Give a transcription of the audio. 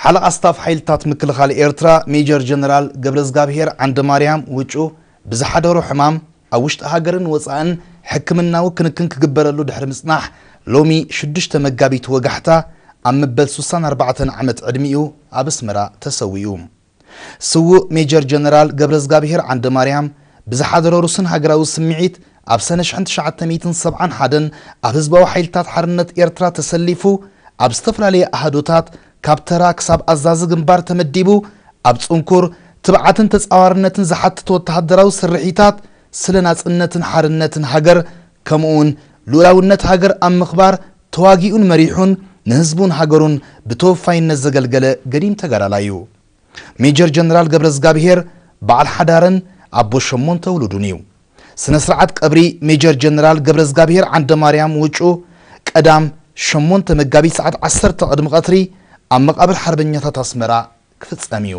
ሓለቓ ስታፍ ሓይልታት ምክልኻል ኤርትራ ሜጀር ጀነራል ገብረዝጋብሄር ዓንደማርያም ውጩ ብዝሓደሮ ሕማም ኣብ ውሽጢ ሃገርን ወጻእን ሕክምናዊ ክንክን ክግበረሉ ድሕሪ ምጽናሕ፣ ሎሚ ሽዱሽተ መጋቢት ወጋሕታ ኣብ መበል ሱሳን ኣርባዕተን ዓመት ዕድሚኡ ኣብ ኣስመራ ተሰዊኡ። ስዉእ ሜጀር ጀነራል ገብረዝጋብሄር ዓንደማርያም ብዝሓደሮ ሩስን ሃገራዊ ስምዒት ኣብ ሰነ ሽሕን ትሽዓተ ሚእትን ሰብዓን ሓደን ኣብ ህዝባዊ ሓይልታት ሓርነት ኤርትራ ተሰሊፉ ኣብ ዝተፈላለየ ኣሃዱታት ካብ ተራ ክሳብ ኣዛዚ ግንባር ተመዲቡ ኣብ ጽንኩር ትብዓትን ተጻዋርነትን ዝሓትት ወተሃደራዊ ስርሒታት ስለ ናጽነትን ሓርነትን ሃገር ከምኡውን ልኡላውነት ሃገር ኣብ ምኽባር ተዋጊኡን መሪሑን ንህዝቡን ሃገሩን ብተወፋይነት ዘገልገለ ገዲም ተጋዳላይ እዩ። ሜጀር ጀነራል ገብረዝጋብሄር በዓል ሓዳርን ኣቦ ሸሞንተ ውሉዱን እዩ። ስነ ስርዓት ቀብሪ ሜጀር ጀነራል ገብረዝጋብሄር ዓንደማርያም ውጩ ቀዳም ሸሞንተ መጋቢት ሰዓት ዓሰርተ ቅድሚ ቀትሪ ኣብ መቓብር ሓርበኛታት ኣስመራ ክፍጸም እዩ።